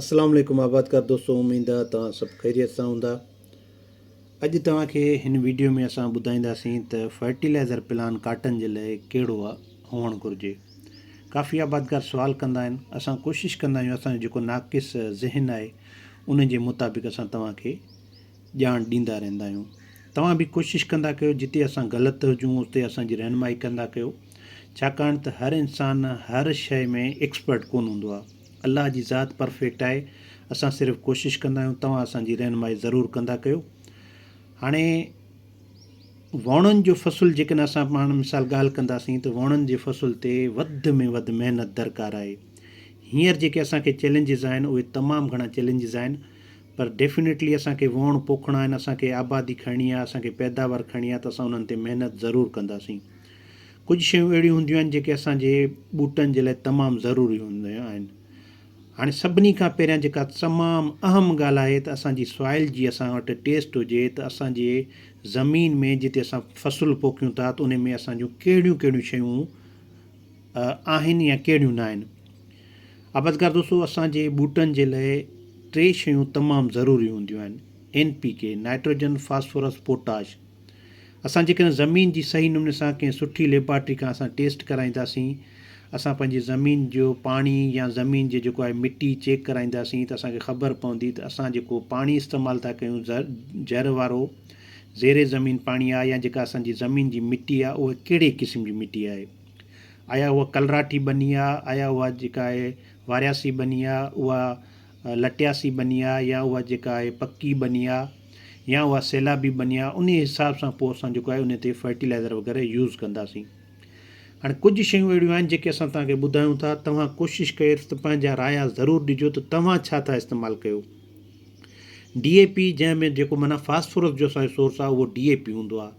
اسلام عليڪم آبادگار دوستو اميد آ توهان سڀ خيريت سان هوندا اڄ توهان کي هن ويڊيو ۾ اسان ٻڌائينداسين ته فرٽيلائزر پلان ڪاٽن جي لاء ڪهڙو هئڻ گهرجي ڪافي آبادگار سوال ڪندا آهن اسان ڪوشش ڪندا آهيون اسان جو جيڪو ناقص ذهن آهي ان جي مطابق اسان توهان کي ڄاڻ ڏيندا رهندا آهيون. توهان به ڪوشش ڪندا ڪيو جتي اسان غلط هجون اتي اسان جي رهنمائي ڪندا ڪيو ڇاڪاڻ ته هر انسان هر شيء ۾ ايڪسپرٽ ڪونه هوندو آهي. الله جي ذات پرفيڪٽ آهي اسان صرف ڪوشش ڪندا آهيون توهان اسان جي رهنمائي ضرور ڪندا ڪيو. هاڻي ووڻن جو فصل جيڪڏهن اسان پاڻ مثال ڳالهه ڪنداسين ته ووڻن جي فصل تي وڌ ۾ وڌ محنت درڪار آهي. هينئر جيڪي اسان کي چئلينجز آهن اهي تمام گهڻا چئلينجز آهن پر ڊيفينيٽلي اسان کي ووڻ پوکڻا آهن، اسان کي آبادي کڻڻي آهي، اسان کي پيداوار کڻڻي آهي ته اسان انهن تي محنت ضرور ڪنداسين. ڪجهه شيون اهڙيون هونديون آهن جيڪي اسان جي ٻوٽن جي لاء تمام ضروري هونديون آهن. هاڻي سڀني کان پهريان جيڪا تمام اهم ڳالهه آهي ته اسان جي سوائل جي اسان وٽ ٽيسٽ هجي ته اسان جي زمين ۾ جتي اسان فصل پوکيون ٿا ته ان ۾ اسان جون ڪهڙيون ڪهڙيون شيون آهن يا ڪهڙيون ناهن. آبادگار دوستو اسان جي ٻوٽن جي لئه ٽي شيون تمام ضروري هونديون آهن، N P K, nitrogen, phosphorus, potash. اسان جيڪڏهن زمين جي صحيح نموني سان ڪنهن سٺي ليبارٽري کان اسان ٽيسٽ ڪرائينداسين، اسان پنهنجي زمين جو پاڻي يا زمين جي جيڪو آهي مٽي چيڪ ڪرائينداسين ته اسان کي خبر پوندي ته اسان جيڪو پاڻي استعمال ٿا ڪيون جر وارو زير زمين پاڻي آهي يا جيڪا اسان جي زمين جي مٽي آهي اها ڪهڙي قسم جي مٽي آهي. آيا اها ڪلراٺي ٻني آ، آيا اها جيڪا آهي وارياسي ٻني آ، اها لٽياسي ٻني آ يا اها جيڪا آهي پڪي ٻني آ يا اها سيلابي ٻني آ، انهي حساب سان پوء اسان جيڪو آهي انهي تي فرٽيلائزر وغيره يوز ڪنداسين. هاڻي ڪجهه شيون اهڙيون آهن جيڪي اسان توهان کي ٻڌايون ٿا، توهان ڪوشش ڪيو ته پنهنجا رايا ضرور ڏجو ته توهان ڇا ٿا استعمال ڪيو. ڊي اي پي جنهن ۾ جيڪو معنيٰ فاسفورس جو اسان جو سورس آ اهو ڊي اي پي هوندو آ.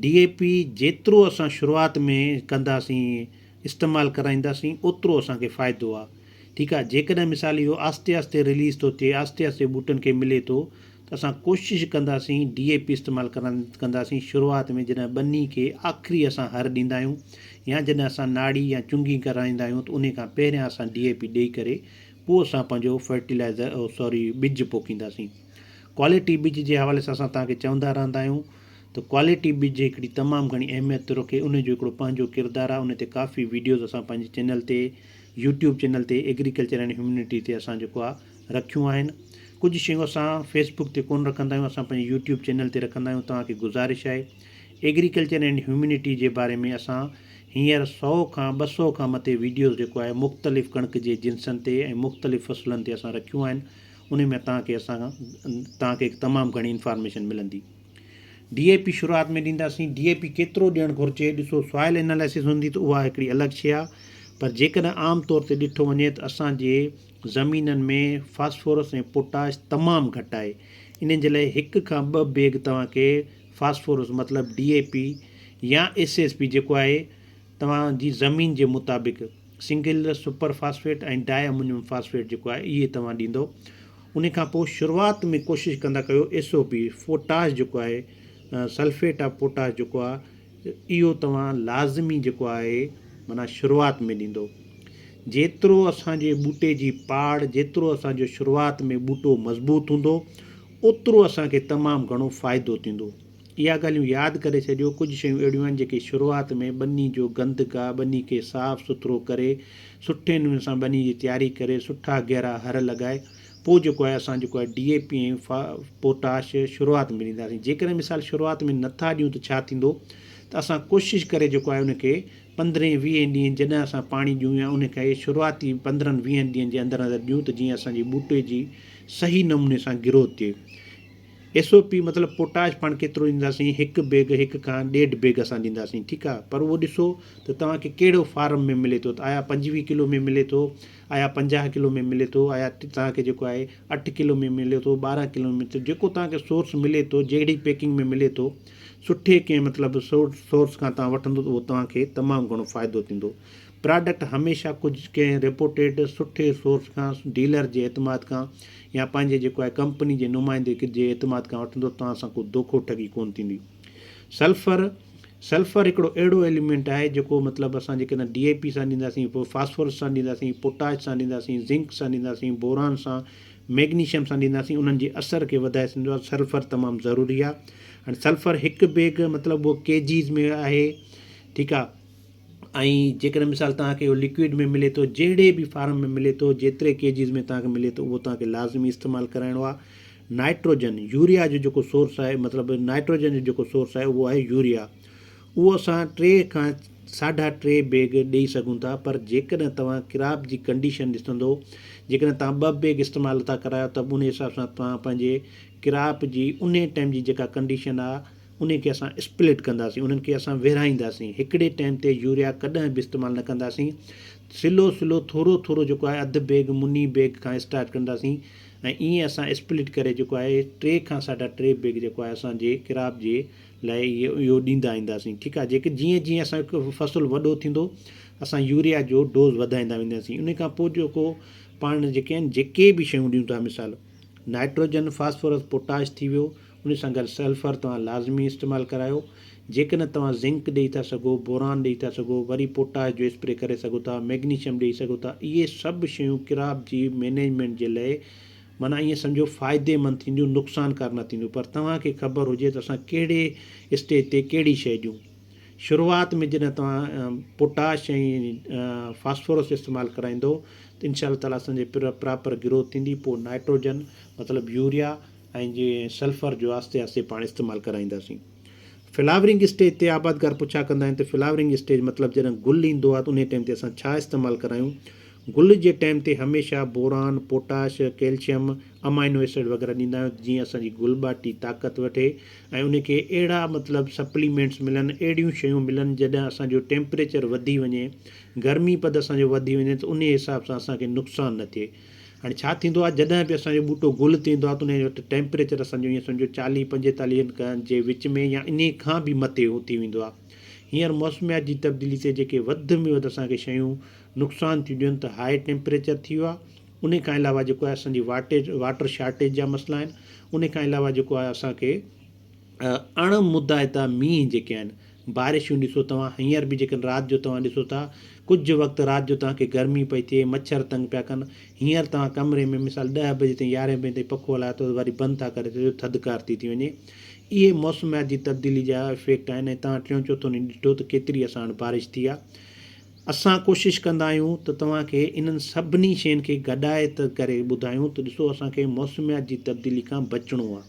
ڊي اي پي جيترو اسان شروعات ۾ ڪنداسين استعمال ڪرائينداسين اوترو اسان کي فائدو آ ٺيڪ آ جيڪڏهن مثال اهو آهستي آهستي رليز ٿو ٿئي آهستي آهستي ٻوٽن کي ملي ٿو ته اسان ڪوشش ڪنداسين ڊي اي پي استعمال ڪنداسين شروعات ۾ جڏهن ٻني کي آخري اسان هر ڏيندا آهيون يا جڏهن اسان ناڙي يا چونگي ڪرائيندا آهيون ته انهي کان پهريان اسان ڊي اي پي ڏئي ڪري پوء اسان پنهنجو فرٽيلائزر سوري ٻج پوکينداسين ڪوالٽي ٻج جي حوالي سان اسان توهان کي چوندا رهندا آهيون ته ڪوالٽي ٻج هڪڙي تمام گهڻي اهميت ٿو رکي ان جو هڪڙو پنهنجو ڪردار آهي ان تي ڪافي ويڊيوز اسان پنهنجي چينل تي يوٽيوب چينل تي ايگريڪلچر اينڊ هيومنٽي تي اسان جيڪو آهي رکيون آهن ڪجهه شيون اسان فيس بڪ تي ڪونه رکندا آهيون اسان پنهنجي يوٽيوب چينل تي رکندا آهيون توهان کي گذارش آهي ايگريڪلچر اينڊ هيومنٽي جي باري ۾ اسان هينئر سئو کان ٻه سئو کان مٿي ويڊيوز جيڪو آهي مختلف ڪڻڪ جي جنسن تي ۽ مختلف فصلن تي اسان رکيون آهن ان ۾ توهان کي اسان توهان کي تمام گهڻي انفارميشن ملندي ڊي اي پي شروعات ۾ ڏينداسين ڊي اي پي ڪيترو ڏيڻ گهرجي ڏسو سوائل انالائسز هوندي ته اها هڪڙي الڳ شيء آهي پر جيڪڏهن عام طور تي ڏٺو وڃي ته اسان جي زمينن ۾ فاسفورس ۽ پوٽاش تمام گهٽ آهي انهن جي لاء هڪ کان ٻه بيگ توهان کي فاسفورس مطلب ڊي اي پي يا ايس ايس پي جيڪو آهي توهان جي زمين جي مطابق single super phosphate ۽ di ammonium phosphate جيڪو آهي اهي توهان ڏيندو ان کان پوء شروعات ۾ ڪوشش ڪندا ڪيو ايس او پي پوٽاش جيڪو آهي سلفيٽ آف پوٽاش جيڪو آهي اهو توهان لازمي جيڪو آهي معنيٰ شروعات ۾ ڏيندو جيترو اسان جي ٻوٽي جي پاڙ جيترو اسان جو شروعات ۾ ٻوٽو مضبوط هوندو اوترو اسان کي تمام گهڻو فائدو ٿيندو. اها ڳالهيون ياد ڪري ڇڏيو، ڪجهه شيون اهڙيون آهن جيڪي شروعات ۾ ٻني جو گند گاهه ٻني کي صاف سٿرو ڪري سٺي نموني سان ٻني جي تياري ڪري سٺا گهرا هر لڳائي پوء جيڪو آهي اسان جيڪو آهي ڊي اي پي ۽ پوٽاش شروعات ۾ ڏينداسين جيڪڏهن مثال شروعات ۾ نٿا ڏيون ته ڇا ٿيندو ته اسان ڪوشش ڪري جيڪو آهي ان کي پندرهين ويهين ڏينهن جڏهن اسان پاڻي ڏيون يا ان کي شروعاتي پندرهن ويهن ڏينهن جي اندر اندر ڏيون ته جيئن اسان جي ٻوٽي جي صحيح نموني سان گروٿ ٿئي. ايس او پي مطلب پوٽاش پاڻ ڪيترو ڏينداسين هڪ بيگ هڪ کان ڏيڍ بيگ اسان ڏينداسين ٺيڪ آ پر اهو ڏسو ته توهان کي ڪهڙو فارم ۾ ملي ٿو ته آيا 25 ڪلو ۾ ملي ٿو آيا 50 ڪلو ۾ ملي ٿو آيا توهان کي جيڪو آهي 8 ڪلو ۾ ملي ٿو 12 ڪلو ۾ ملي ٿو جيڪو توهان کي سورس ملي ٿو جهڙي پيڪنگ ۾ ملي ٿو سٺي ڪنهن مطلب سورس کان توهان وٺندو ته اهو توهان کي تمام گهڻو فائدو ٿيندو پراڊڪٽ هميشه ڪجهه ڪنهن ريپوٽيڊ سٺي سورس کان ڊيلر جي اعتماد کان يا پنهنجي جيڪو آهي ڪمپني جي نمائندي جي اعتماد کان وٺندو توهان سان ڪو دوکو ٺڳي ڪونه ٿيندي. سلفر سلفر هڪڙو اهڙو ايليمينٽ آهي جيڪو مطلب اسان جيڪڏهن ڊي اي پي سان ڏينداسين پوء فاسفورس سان ڏينداسين پوٽاش سان ڏينداسين زنڪ سان ڏينداسين بوران سان ميگنيشيم سان ڏينداسين انهن جي اثر کي وڌائي سگهندو آهي سلفر تمام ضروري آهي هاڻي سلفر هڪ بيگ مطلب اهو ڪي جيز ۾ آهي ٺيڪ آهي ۽ جيڪڏهن مثال توهان کي اهو لڪوئڊ ۾ ملي ٿو جهڙي به فارم ۾ ملي ٿو جيتري ڪي جيز ۾ توهان کي ملي ٿو اهو توهان کي لازمي استعمال ڪرائڻو آهي نائٽروجن يوريا جو جيڪو سورس آهي مطلب نائٽروجن جو جيڪو سورس آهي اهو آهي يوريا اهو اسان ٽي کان ساڍا ٽي بيگ ڏئي سگهون ٿا پر جيڪڏهن توهان ڪراپ جي ڪنڊيشن ڏسندو جيڪڏهن توهان ٻه بيگ استعمال ٿا ڪرايو ته به ان حساب سان توهان پنهنجي ڪراپ جي انهي ٽائيم جي جيڪا ڪنڊيشن آهي انهي کي اسان اسپلٽ ڪنداسين انهن کي اسان ورهائينداسين هڪڙي ٽائيم تي يوريا ڪڏهن به استعمال نه ڪنداسين سلو سلو ٿورو ٿورو جيڪو آهي اڌ بيگ مني بيگ کان اسٽارٽ ڪنداسين ۽ ائين اسان اسپلٽ ڪري جيڪو آهي ٽي کان ساڍا ٽي بيگ جيڪو آهي اسان جي ڪراپ جي لاء اهو ڏيندا اينداسين ٺيڪ آهي جيڪي جيئن جيئن اسان فصل وڏو ٿيندو اسان يوريا جو ڊوز وڌائيندا وينداسين ان کان پوء جيڪو پاڻ جيڪي آهن جيڪي به شيون ڏيون ٿا مثال نائٽروجن فاسفورس پوٽاش ٿي ويو ان سان گڏ سلفر توهان لازمي استعمال ڪرايو. جيڪڏهن توهان زنڪ ڏئي ٿا سگهو، بوران ڏئي ٿا سگهو، وري پوٽاش جو اسپري ڪري سگهو ٿا، ميگنيشيم ڏئي سگهو ٿا، اهي سڀ شيون ڪراپ جي مينيجمينٽ جي لئي معنيٰ ائين سمجهو فائديمند ٿينديون نقصانڪار نه ٿينديون پر توهان کي خبر هجي ته اسان ڪهڙي اسٽيج تي ڪهڙي شيء ڏيون. شروعات ۾ جڏهن توهان پوٽاش ۽ فاسفورس استعمال ڪرائيندو ته انشاء الله تعاليٰ اسان جي پراپر گروٿ ٿيندي پوء نائٽروجن مطلب يوريا ۽ جي سلفر جو آهستي آهستي پاڻ استعمال ڪرائينداسين. فلاورنگ اسٽيج تي آبادگار پڇا ڪندا آهن ته فلاورنگ اسٽيج مطلب جڏهن گل ايندو آهي ته انهي ٽائيم تي اسان ڇا استعمال ڪرايون. گل جي ٽائيم تي هميشه boron, potash, calcium, amino acid وغيره ڏيندا آهيون ته جيئن اسان جي گل ٻاٽي طاقت وٺي ۽ ان کي اهڙا مطلب سپليمينٽس ملن اهڙيون شيون ملن جڏهن اسان جو ٽيمپريچر وڌي وڃي گرمي پد اسان جو وڌي وڃي ته انهي حساب سان اسان کي نقصان نه ٿئي. هاڻي ڇا ٿيندو آهي جڏهن به اسان جو ٻوٽو گل تي ايندو آهي ته ان وٽ ٽيمپريچر اسان جو ائين سمجهو چاليهه پنجيتاليهن کان جي وچ ۾ يا انهي کان به مٿي ٿي ويندو آهي هينئر موسميات جي تبديلي تي جيڪي وڌ ۾ وڌ اسان کي شيون نقصان ٿيون ڏين ته هاء ٽيمپريچر ٿي ويو آهي انهي کان علاوه جيڪو آهي اسان جي واٽيج واٽر شارٽيج جا مسئلا آهن انهي کان علاوه جيڪو آهي اسان کي اڻ مدائتا مينهن جيڪي آهن، بارشون ڏسو توهان هينئر به جيڪڏهن رات جو توهان ڏسو ٿا ڪجهه وقت رات جو توهان کي گرمي پئي ٿئي مڇر تنگ پيا ڪن هينئر توهان ڪمري ۾ مثال ڏهه بجي تائين يارهين بجي تائين پکو هلايو ٿو وري بند ٿا ڪري ڇڏيو ٿڌڪار ٿي ٿي وڃي اهي موسميات جي تبديلي جا افيڪٽ آهن ۽ توهان ٽيون چوٿون ڏينهن ڏٺو ته ڪيتري اسان وٽ بارش ٿي آهي اسان ڪوشش ڪندا آهيون ته توهان کي انهن سڀني شين کي گڏائي ته ڪري ٻڌايون ته ڏسو اسان کي موسميات جي تبديلي کان بچڻو آهي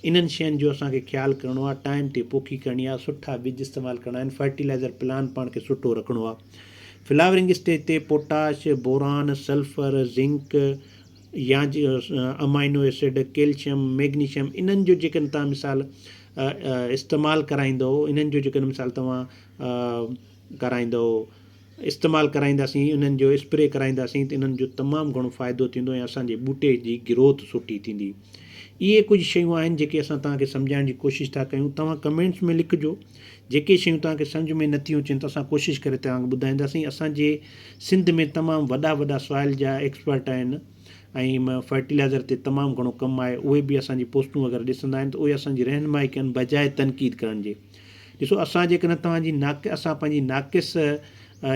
انهن شين جو اسان کي خيال ڪرڻو آهي ٽائيم تي پوکي ڪرڻي آهي سٺا ٻج استعمال ڪرڻا آهن فرٽيلائزر پلان پاڻ کي سٺو رکڻو آهي فلاورنگ اسٽيج تي پوٽاش بوران سلفر زنڪ يا امائنو ايسڊ ڪيلشيم ميگنيشيم انهن جو جيڪڏهن توهان مثال استعمال ڪرائيندو انهن جو جيڪڏهن مثال توهان ڪرائيندؤ، استعمال ڪرائينداسين، انهن جو اسپري ڪرائينداسين ته انهن جو تمام گهڻو فائدو ٿيندو ۽ اسان جي ٻوٽي جي گروٿ سٺي ٿيندي. اهي ڪجهه شيون آهن جيڪي اسان توهان کي سمجهائڻ جي ڪوشش ٿا ڪيون. توهان ڪمينٽس ۾ لکجو جيڪي شيون توهان کي سمجهه ۾ نٿيون اچن ته اسان ڪوشش ڪري توهان کي ٻڌائينداسين. اسان جي سنڌ ۾ تمام وڏا وڏا سوائل جا ايڪسپرٽ آهن ۽ فرٽيلائزر تي تمام گهڻو ڪم آهي اهي به اسان جي پوسٽون وغيره ڏسندا آهن ته اهي اسان جي رهنمائي ڪن بجاء تنقيد ڪرڻ جي. ڏسو اسان جيڪڏهن توهان جي ناق اسان پنهنجي ناقص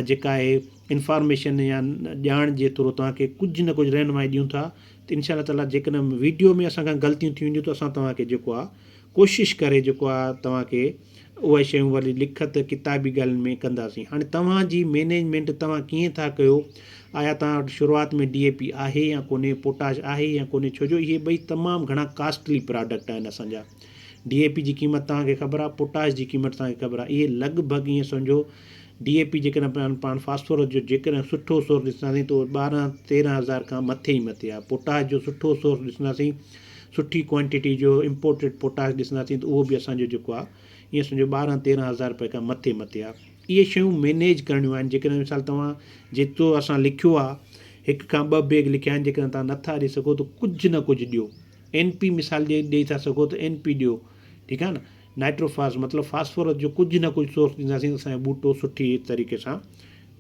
جيڪا آهي انفارميشن يا ڄاڻ جي ٿرو توهان کي ڪجهه نه ڪجهه رهنمائي ڏيون ٿا ته انشاء الله تعالٰي جيڪڏهن ويڊيو ۾ اسان کان غلطيون ٿي وينديون ته اسان توهان کي جيڪو آهي ڪوشش ڪري جيڪو آهي توهان کي اهي شيون وري لکت ڪتابي ڳالهين ۾ ڪنداسين هاڻي توهان جي مينيجمينٽ توهان ڪيئن ٿا ڪيو آيا توهان وٽ شروعات ۾ ڊي اي پي آهي يا ڪونهي پوٽاش آهي يا ڪونهي ڇو جو اهي ٻئي تمام گهڻا ڪاسٽلي پراڊڪٽ آهن اسان جا ڊي اي پي جي قيمت توهان کي خبر آهي، پوٽاش جي قيمت توهان کي خبر آهي، اهي لڳ ڀڳ ائين سمجهو ڊي اي پي جيڪڏهن پاڻ فاسفورس جو جيڪڏهن سٺو سورس ڏسنداسين ته اهو 12 13 هزار کان مٿي ئي مٿي آهي، پوٽاش جو سٺو سورس ڏسنداسين سٺي ڪوانٽيٽي جو امپورٽيڊ پوٽاش ڏسنداسين ته اهو به اسان جو جيڪو آهي ائين سمجهو 12 13 هزار رپئي کان مٿي مٿي آهي. اهي شيون مينيج ڪرڻيون آهن جيڪڏهن مثال توهان جيترو اسان لکيو آهي هڪ کان ٻه بيگ لکيا آهن جيڪڏهن توهان نٿا ڏئي سگهو ته ڪجهه نه ڪجهه ڏيو اين پي مثال ڏئي ڏئي ٿا سگهو ته اين پي ڏيو ٺيڪ آهي نه نائٽروفاس مطلب فاسفورس جو ڪجهه نه ڪجهه سورس ڏينداسين ته اسان جو ٻوٽو سٺي طريقي سان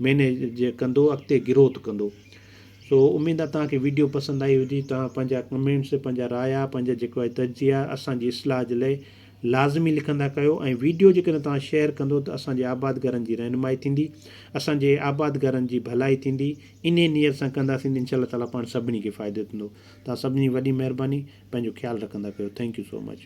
مينيج ڪندو اڳتي گروٿ ڪندو سو اميد آهي توهان کي ويڊيو پسند آئي هجي توهان پنهنجا ڪمينٽس پنهنجا رايا پنهنجا جيڪو آهي تجزيا اسان جي اصلاح جي لاء لازمي لکندا ڪيو ۽ ويڊيو جيڪڏهن توهان شيئر ڪندو ته اسان جي آبادگارن جي رهنمائي ٿيندي اسان جي آبادگارن جي ڀلائي ٿيندي انهي نيت سان ڪنداسين ته انشاء الله تعالي پاڻ سڀني کي فائدو ٿيندو توهان سڀني جي وڏي مهرباني پنهنجو خيال رکندا ڪيو thank you so much.